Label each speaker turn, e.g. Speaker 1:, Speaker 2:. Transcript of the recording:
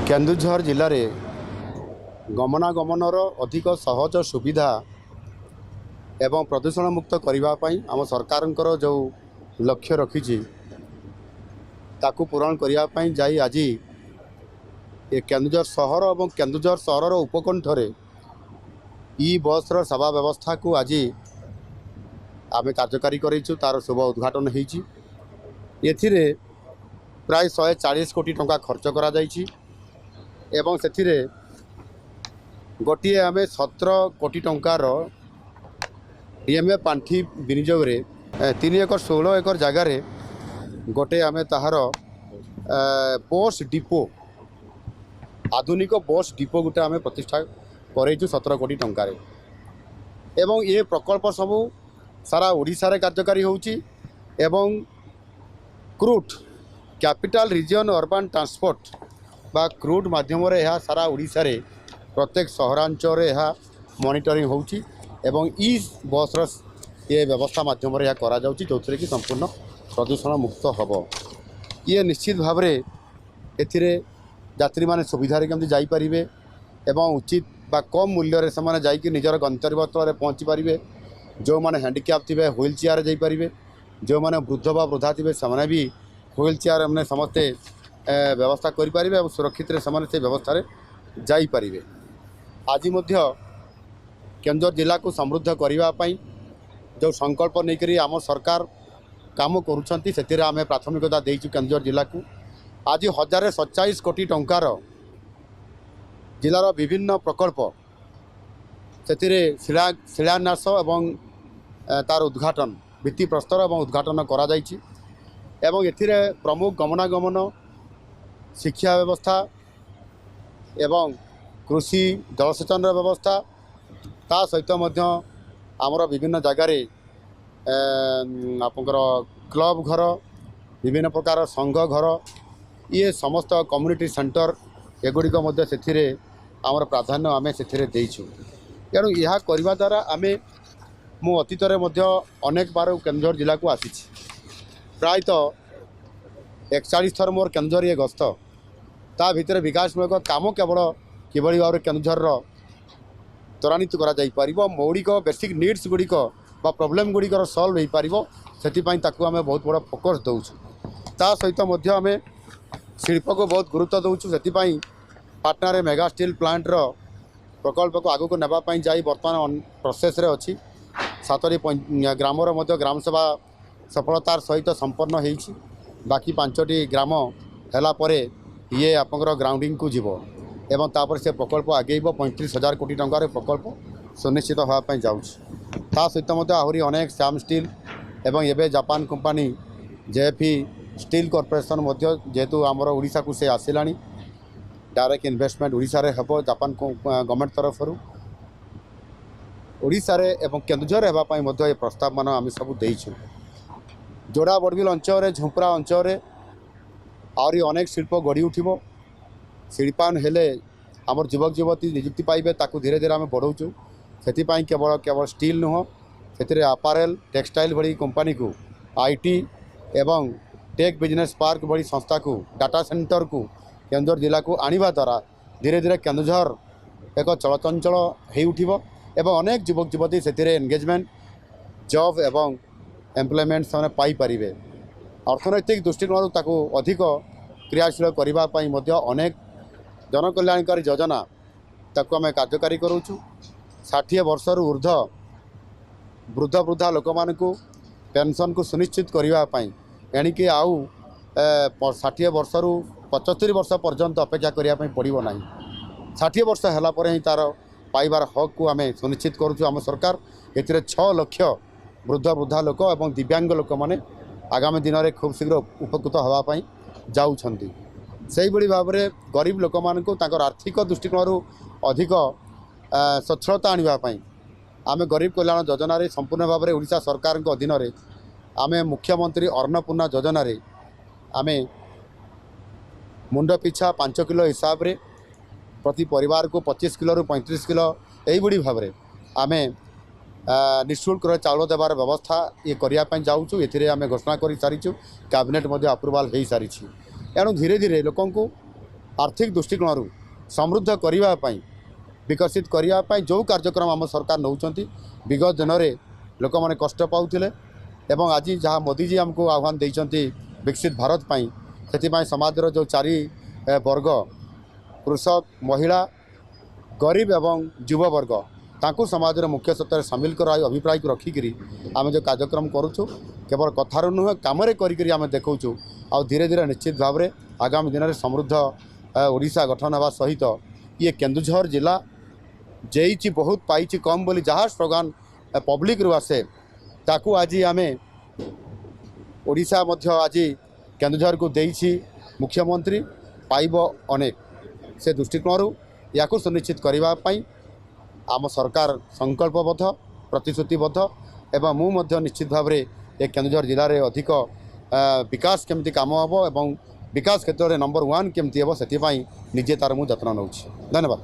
Speaker 1: କେନ୍ଦୁଝର ଜିଲ୍ଲାରେ ଗମନାଗମନର ଅଧିକ ସହଜ ସୁବିଧା ଏବଂ ପ୍ରଦୂଷଣ ମୁକ୍ତ କରିବା ପାଇଁ ଆମ ସରକାରଙ୍କର ଯେଉଁ ଲକ୍ଷ୍ୟ ରଖିଛି, ତାକୁ ପୂରଣ କରିବା ପାଇଁ ଯାଇ ଆଜି ଏ କେନ୍ଦୁଝର ସହର ଏବଂ କେନ୍ଦୁଝର ସହରର ଉପକଣ୍ଠରେ ଇ ବସ୍ର ସେବା ବ୍ୟବସ୍ଥାକୁ ଆଜି ଆମେ କାର୍ଯ୍ୟକାରୀ କରିଛୁ। ତା'ର ଶୁଭ ଉଦ୍ଘାଟନ ହେଇଛି। ଏଥିରେ ପ୍ରାୟ 140 କୋଟି ଟଙ୍କା ଖର୍ଚ୍ଚ କରାଯାଇଛି ଏବଂ ସେଥିରେ ଗୋଟିଏ ଆମେ 17 କୋଟି ଟଙ୍କାର ଡିଏମ୍ଏଫ୍ ପାଣ୍ଠି ବିନିଯୋଗରେ 3 ଏକର 16 ଏକର ଜାଗାରେ ଗୋଟେ ଆମେ ତାହାର ବସ୍ ଡିପୋ, ଆଧୁନିକ ବସ୍ ଡିପୋ ଗୋଟେ ଆମେ ପ୍ରତିଷ୍ଠା କରେଇଛୁ 17 କୋଟି ଟଙ୍କାରେ। ଏବଂ ଏ ପ୍ରକଳ୍ପ ସବୁ ସାରା ଓଡ଼ିଶାରେ କାର୍ଯ୍ୟକାରୀ ହେଉଛି ଏବଂ CRUT, capital region urban transport ବା କ୍ରୁଟ୍ ମାଧ୍ୟମରେ ଏହା ସାରା ଓଡ଼ିଶାରେ ପ୍ରତ୍ୟେକ ସହରାଞ୍ଚଳରେ ଏହା ମନିଟରିଂ ହେଉଛି ଏବଂ ଇ ବସ୍ର ଏ ବ୍ୟବସ୍ଥା ମାଧ୍ୟମରେ ଏହା କରାଯାଉଛି, ଯେଉଁଥିରେ କି ସମ୍ପୂର୍ଣ୍ଣ ପ୍ରଦୂଷଣ ମୁକ୍ତ ହେବ। ଇଏ ନିଶ୍ଚିତ ଭାବରେ ଏଥିରେ ଯାତ୍ରୀମାନେ ସୁବିଧାରେ କେମିତି ଯାଇପାରିବେ ଏବଂ ଉଚିତ ବା କମ୍ ମୂଲ୍ୟରେ ସେମାନେ ଯାଇକି ନିଜର ଗନ୍ତବ୍ୟସ୍ଥଳରେ ପହଞ୍ଚି ପାରିବେ। ଯେଉଁମାନେ ହ୍ୟାଣ୍ଡିକ୍ୟାପ୍ ଥିବେ, ହ୍ୱିଲ୍ ଚେୟାରରେ ଯାଇପାରିବେ। ଯେଉଁମାନେ ବୃଦ୍ଧ ବା ବୃଦ୍ଧା ଥିବେ, ସେମାନେ ବି ହ୍ୱିଲ୍ ଚେୟାର ମାନେ ସମସ୍ତେ ବ୍ୟବସ୍ଥା କରିପାରିବେ ଏବଂ ସୁରକ୍ଷିତରେ ସେମାନେ ସେ ବ୍ୟବସ୍ଥାରେ ଯାଇପାରିବେ। ଆଜି ମଧ୍ୟ କେନ୍ଦୁଝର ଜିଲ୍ଲାକୁ ସମୃଦ୍ଧ କରିବା ପାଇଁ ଯେଉଁ ସଂକଳ୍ପ ନେଇକରି ଆମ ସରକାର କାମ କରୁଛନ୍ତି, ସେଥିରେ ଆମେ ପ୍ରାଥମିକତା ଦେଇଛୁ କେନ୍ଦୁଝର ଜିଲ୍ଲାକୁ। ଆଜି 1047 କୋଟି ଟଙ୍କାର ଜିଲ୍ଲାର ବିଭିନ୍ନ ପ୍ରକଳ୍ପ ସେଥିରେ ଶିଳାନ୍ୟାସ ଏବଂ ତାର ଉଦ୍ଘାଟନ, ଭିତ୍ତିପ୍ରସ୍ତର ଏବଂ ଉଦ୍ଘାଟନ କରାଯାଇଛି। ଏବଂ ଏଥିରେ ପ୍ରମୁଖ ଗମନାଗମନ, ଶିକ୍ଷା ବ୍ୟବସ୍ଥା ଏବଂ କୃଷି ଜଳସେଚନର ବ୍ୟବସ୍ଥା, ତା ସହିତ ମଧ୍ୟ ଆମର ବିଭିନ୍ନ ଜାଗାରେ ଆପଣଙ୍କର କ୍ଲବ୍ ଘର, ବିଭିନ୍ନ ପ୍ରକାର ସଂଘ ଘର, ଇଏ ସମସ୍ତ କମ୍ୟୁନିଟି ସେଣ୍ଟର, ଏଗୁଡ଼ିକ ମଧ୍ୟ ସେଥିରେ ଆମର ପ୍ରାଧାନ୍ୟ ଆମେ ସେଥିରେ ଦେଇଛୁ। ତେଣୁ ଏହା କରିବା ଦ୍ୱାରା ଆମେ, ମୁଁ ଅତୀତରେ ମଧ୍ୟ ଅନେକ ବାର କେନ୍ଦୁଝର ଜିଲ୍ଲାକୁ ଆସିଛି। ପ୍ରାୟତଃ 41 ଥର ମୋର କେନ୍ଦୁଝର ଇଏ ଗସ୍ତ। ତା ଭିତରେ ବିକାଶମୂଳକ କାମ କେବଳ କିଭଳି ଭାବରେ କେନ୍ଦୁଝରର ତ୍ୱରାନ୍ୱିତ କରାଯାଇପାରିବ, ମୌଳିକ ବେସିକ୍ ନିଡ଼୍ସ ଗୁଡ଼ିକ ବା ପ୍ରୋବ୍ଲେମ୍ ଗୁଡ଼ିକର ସଲ୍ଭ ହୋଇପାରିବ, ସେଥିପାଇଁ ତାକୁ ଆମେ ବହୁତ ବଡ଼ ଫୋକସ୍ ଦେଉଛୁ। ତା ସହିତ ମଧ୍ୟ ଆମେ ଶିଳ୍ପକୁ ବହୁତ ଗୁରୁତ୍ୱ ଦେଉଛୁ। ସେଥିପାଇଁ ପାଟନାରେ ମେଗା ଷ୍ଟିଲ୍ ପ୍ଲାଣ୍ଟର ପ୍ରକଳ୍ପକୁ ଆଗକୁ ନେବା ପାଇଁ ଯାଇ ବର୍ତ୍ତମାନ ପ୍ରୋସେସ୍ରେ ଅଛି। 7ଟି ଗ୍ରାମର ମଧ୍ୟ ଗ୍ରାମସଭା ସଫଳତାର ସହିତ ସମ୍ପନ୍ନ ହେଇଛି। ବାକି 5ଟି ଗ୍ରାମ ହେଲା ପରେ ଇଏ ଆପଣଙ୍କର ଗ୍ରାଉଣ୍ଡିଂକୁ ଯିବ ଏବଂ ତାପରେ ସେ ପ୍ରକଳ୍ପ ଆଗେଇବ। 35,000 କୋଟି ଟଙ୍କାର ପ୍ରକଳ୍ପ ସୁନିଶ୍ଚିତ ହେବା ପାଇଁ ଯାଉଛି। ତା ସହିତ ମଧ୍ୟ ଆହୁରି ଅନେକ ଶ୍ୟାମ ଷ୍ଟିଲ୍ ଏବଂ ଏବେ ଜାପାନ କମ୍ପାନୀ ଜେଏଫି ଷ୍ଟିଲ୍ କର୍ପୋରେସନ୍ ମଧ୍ୟ ଯେହେତୁ ଆମର ଓଡ଼ିଶାକୁ ସେ ଆସିଲାଣି, ଡାଇରେକ୍ଟ ଇନଭେଷ୍ଟମେଣ୍ଟ ଓଡ଼ିଶାରେ ହେବ ଜାପାନ ଗଭର୍ଣ୍ଣମେଣ୍ଟ ତରଫରୁ। ଓଡ଼ିଶାରେ ଏବଂ କେନ୍ଦୁଝରରେ ହେବା ପାଇଁ ମଧ୍ୟ ଏ ପ୍ରସ୍ତାବମାନ ଆମେ ସବୁ ଦେଇଛୁ। ଯୋଡ଼ା ବଡ଼ବିଲ ଅଞ୍ଚଳରେ, ଝୁମ୍ପୁରା ଅଞ୍ଚଳରେ ଆହୁରି ଅନେକ ଶିଳ୍ପ ଗଢ଼ି ଉଠିବ। ଶିଳ୍ପାୟନ ହେଲେ ଆମର ଯୁବକ ଯୁବତୀ ନିଯୁକ୍ତି ପାଇବେ। ତାକୁ ଧୀରେ ଧୀରେ ଆମେ ବଢ଼ାଉଛୁ। ସେଥିପାଇଁ କେବଳ କେବଳ ଷ୍ଟିଲ୍ ନୁହଁ, ସେଥିରେ ଆପାରେଲ୍, ଟେକ୍ସଟାଇଲ୍ ଭଳି କମ୍ପାନୀକୁ, IT ଏବଂ ଟେକ୍ ବିଜନେସ୍ ପାର୍କ ଭଳି ସଂସ୍ଥାକୁ, ଡାଟା ସେଣ୍ଟରକୁ କେନ୍ଦୁଝର ଜିଲ୍ଲାକୁ ଆଣିବା ଦ୍ୱାରା ଧୀରେ ଧୀରେ କେନ୍ଦୁଝର ଏକ ଚଳଚଞ୍ଚଳ ହୋଇଉଠିବ ଏବଂ ଅନେକ ଯୁବକ ଯୁବତୀ ସେଥିରେ ଏନଗେଜମେଣ୍ଟ, ଜବ୍ ଏବଂ ଏମ୍ପ୍ଲୟମେଣ୍ଟ ସେମାନେ ପାଇପାରିବେ। ଅର୍ଥନୈତିକ ଦୃଷ୍ଟିକୋଣରୁ ତାକୁ ଅଧିକ କ୍ରିୟାଶୀଳ କରିବା ପାଇଁ ମଧ୍ୟ ଅନେକ ଜନକଲ୍ୟାଣକାରୀ ଯୋଜନା ତାକୁ ଆମେ କାର୍ଯ୍ୟକାରୀ କରୁଛୁ। 60 ବର୍ଷରୁ ଉର୍ଦ୍ଧ୍ୱ ବୃଦ୍ଧ ବୃଦ୍ଧା ଲୋକମାନଙ୍କୁ ପେନସନ୍କୁ ସୁନିଶ୍ଚିତ କରିବା ପାଇଁ ଏଣିକି ଆଉ 60 ବର୍ଷରୁ 75 ବର୍ଷ ପର୍ଯ୍ୟନ୍ତ ଅପେକ୍ଷା କରିବା ପାଇଁ ପଡ଼ିବ ନାହିଁ। 60 ବର୍ଷ ହେଲା ପରେ ହିଁ ତା'ର ପାଇବାର ହକ୍କୁ ଆମେ ସୁନିଶ୍ଚିତ କରୁଛୁ ଆମ ସରକାର। ଏଥିରେ 6 ଲକ୍ଷ ବୃଦ୍ଧ ବୃଦ୍ଧା ଲୋକ ଏବଂ ଦିବ୍ୟାଙ୍ଗ ଲୋକମାନେ ଆଗାମୀ ଦିନରେ ଖୁବ୍ ଶୀଘ୍ର ଉପକୃତ ହେବା ପାଇଁ ଯାଉଛନ୍ତି। ସେଇଭଳି ଭାବରେ ଗରିବ ଲୋକମାନଙ୍କୁ ତାଙ୍କର ଆର୍ଥିକ ଦୃଷ୍ଟିକୋଣରୁ ଅଧିକ ସ୍ୱଚ୍ଛଳତା ଆଣିବା ପାଇଁ ଆମେ ଗରିବ କଲ୍ୟାଣ ଯୋଜନାରେ ସମ୍ପୂର୍ଣ୍ଣ ଭାବରେ ଓଡ଼ିଶା ସରକାରଙ୍କ ଅଧୀନରେ ଆମେ ମୁଖ୍ୟମନ୍ତ୍ରୀ ଅନ୍ନପୂର୍ଣ୍ଣା ଯୋଜନାରେ ଆମେ ମୁଣ୍ଡ ପିଛା 5 କିଲୋ ହିସାବରେ ପ୍ରତି ପରିବାରକୁ 25 କିଲୋରୁ 35 କିଲୋ ଏଇଭଳି ଭାବରେ ଆମେ ନିଃଶୁଳ୍କରେ ଚାଉଳ ଦେବାର ବ୍ୟବସ୍ଥା ଇଏ କରିବା ପାଇଁ ଯାଉଛୁ। ଏଥିରେ ଆମେ ଘୋଷଣା କରିସାରିଛୁ, କ୍ୟାବିନେଟ୍ ମଧ୍ୟ ଆପ୍ରୁଭାଲ୍ ହୋଇସାରିଛି। ଏଣୁ ଧୀରେ ଧୀରେ ଲୋକଙ୍କୁ ଆର୍ଥିକ ଦୃଷ୍ଟିକୋଣରୁ ସମୃଦ୍ଧ କରିବା ପାଇଁ, ବିକଶିତ କରିବା ପାଇଁ ଯେଉଁ କାର୍ଯ୍ୟକ୍ରମ ଆମ ସରକାର ନେଉଛନ୍ତି, ବିଗତ ଦିନରେ ଲୋକମାନେ କଷ୍ଟ ପାଉଥିଲେ ଏବଂ ଆଜି ଯାହା ମୋଦିଜୀ ଆମକୁ ଆହ୍ୱାନ ଦେଇଛନ୍ତି ବିକଶିତ ଭାରତ ପାଇଁ, ସେଥିପାଇଁ ସମାଜର ଯେଉଁ ଚାରି ବର୍ଗ, କୃଷକ, ମହିଳା, ଗରିବ ଏବଂ ଯୁବବର୍ଗ, ତାଙ୍କୁ ସମାଜର ମୁଖ୍ୟ ସ୍ରୋତରେ ସାମିଲ କରିବା ଅଭିପ୍ରାୟକୁ ରଖିକିରି ଆମେ ଯେଉଁ କାର୍ଯ୍ୟକ୍ରମ କରୁଛୁ, କେବଳ କଥାରୁ ନୁହେଁ, କାମରେ କରିକିରି ଆମେ ଦେଖାଉଛୁ। ଆଉ ଧୀରେ ଧୀରେ ନିଶ୍ଚିତ ଭାବରେ ଆଗାମୀ ଦିନରେ ସମୃଦ୍ଧ ଓଡ଼ିଶା ଗଠନ ହେବା ସହିତ ଇଏ କେନ୍ଦୁଝର ଜିଲ୍ଲା ଦେଇଛି ବହୁତ ପାଇଛି କମ୍ ବୋଲି ଯାହା ସ୍ଲୋଗାନ ପବ୍ଲିକରୁ ଆସେ, ତାକୁ ଆଜି ଆମେ ଓଡ଼ିଶା ମଧ୍ୟ ଆଜି କେନ୍ଦୁଝରକୁ ଦେଇଛି ମୁଖ୍ୟମନ୍ତ୍ରୀ, ପାଇବ ଅନେକ। ସେ ଦୃଷ୍ଟିକୋଣରୁ ୟାକୁ ସୁନିଶ୍ଚିତ କରିବା ପାଇଁ ଆମ ସରକାର ସଂକଳ୍ପବଦ୍ଧ, ପ୍ରତିଶ୍ରୁତିବଦ୍ଧ ଏବଂ ମୁଁ ମଧ୍ୟ ନିଶ୍ଚିତ ଭାବରେ ଏ କେନ୍ଦୁଝର ଜିଲ୍ଲାରେ ଅଧିକ ବିକାଶ କେମିତି କାମ ହେବ ଏବଂ ବିକାଶ କ୍ଷେତ୍ରରେ ନମ୍ବର 1 କେମିତି ହେବ, ସେଥିପାଇଁ ନିଜେ ତା'ର ମୁଁ ଯତ୍ନ ନେଉଛି। ଧନ୍ୟବାଦ।